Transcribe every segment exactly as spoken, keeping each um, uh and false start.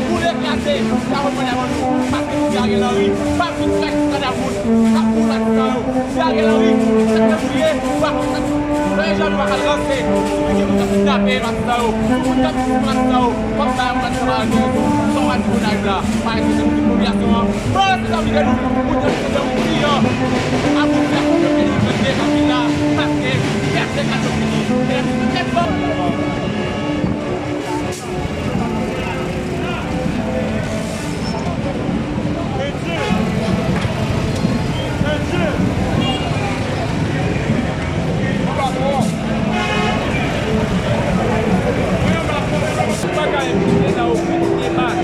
Boule kraze, sa reponn avan nou. Pa fin di Ariel Henry, pa fin fè kadav moun k ap boule nan yo. Di Ariel Henry, se fevriye, ou pa konn sa. Lè jan nou pa pral ranse, sou moun ki moun k ap kidnape matisan yo, sou moun k ap touye matisan yo, kòm sa yo matisan yo, sa w a di pou n a la, pa respekte moun ki popilasyon an. Pran respekonsabilite nou pou di respekte moun ki an. Abouti ak moun yo ki vin vende nan vil la, paske fète gate fini. E lè se tèt bò. Bagay enplike nan okenn demach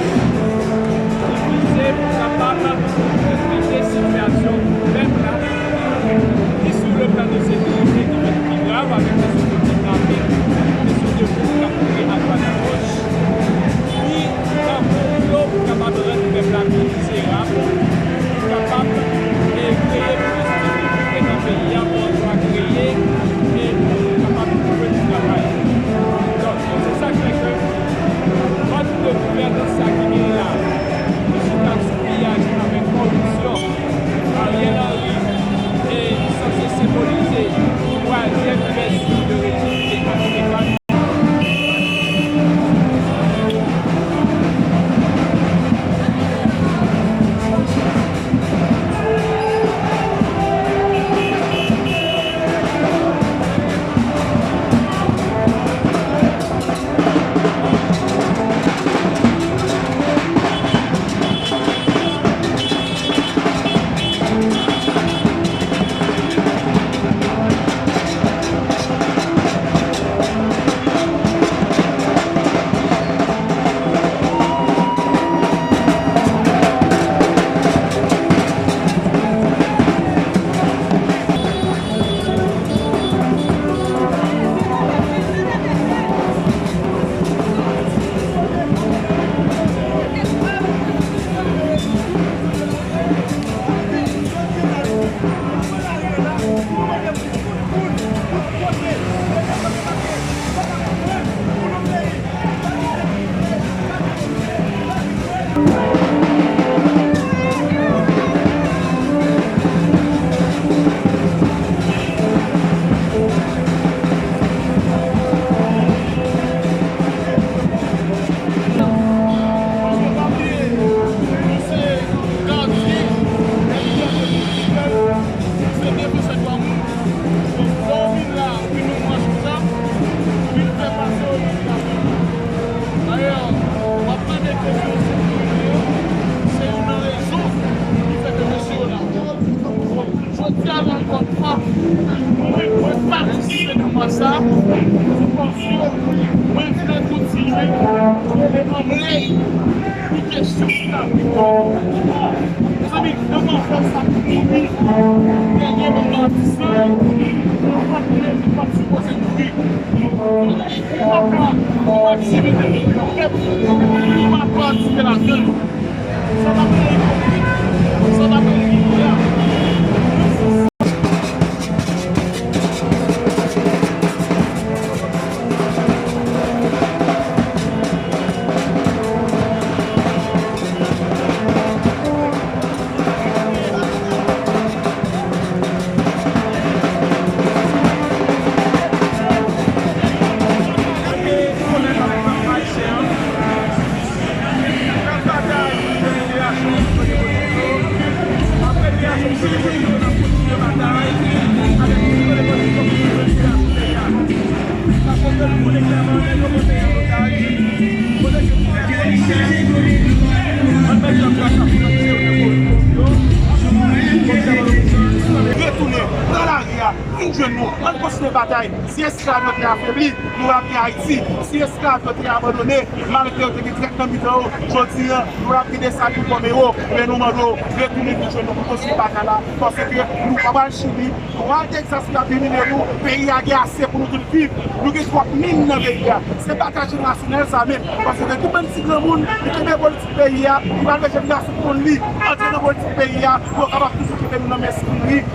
ki vize pou kapab konplike sitiyasyon pèp la, ki sou le plan de sekirite ki vin pi grav avèk kesyon de kidnaping, kesyon de moun k ap mouri adwat agoch, ni nan konplo pou kapab rann pèp la pi mizerab, pou kapab e kreye plis difikilte nan peyi a pou anplwa kreye e pou kapab twouve ti travay. Donk, se sa k fè ke vant de Se youn nan rezon ki fè ke mesye yo la. Jodi a la ankò yon fwa, mwen, mwen patisipe nan mach sa, paske mwen vle kontinye rele anmwey pou kesyon sa. Mezanmi, ann fè sa pou mouri. Dènye moman an di sa, nou pa t vle, nou pa t sipoze mouri. Ou pa ka, ou aktivite pou pèp, ou pa patisipe ladan l. Sa pa peyi, sa pa peyi, ya. Retounen nan lari a, vin jwenn nou, ann kontinye batay. Si esklav yo te afebli, nou ap gen Ayiti. Si esklav yo te abandone, malgre yo te gen trèt nan mitan yo, jodi a, nou ap gen Desalin kòm ewo. Men nou mande w, retounen vin jwenn nou pou kontinye batay la, paske nou pa pral Chili, nou pral Texas ki ap domine nou. Peyi a gen ase pou nou tout viv. Nou gen twòp min nan peyi a. Se batay jenerasyonèl sa menm, paske gen tout bann ti granmoun ki kenbe politik peyi a, ki pral fè jenerasyon konn li antre nan politik peyi a, pou yo kapab toujou kenbe nou nan men espri.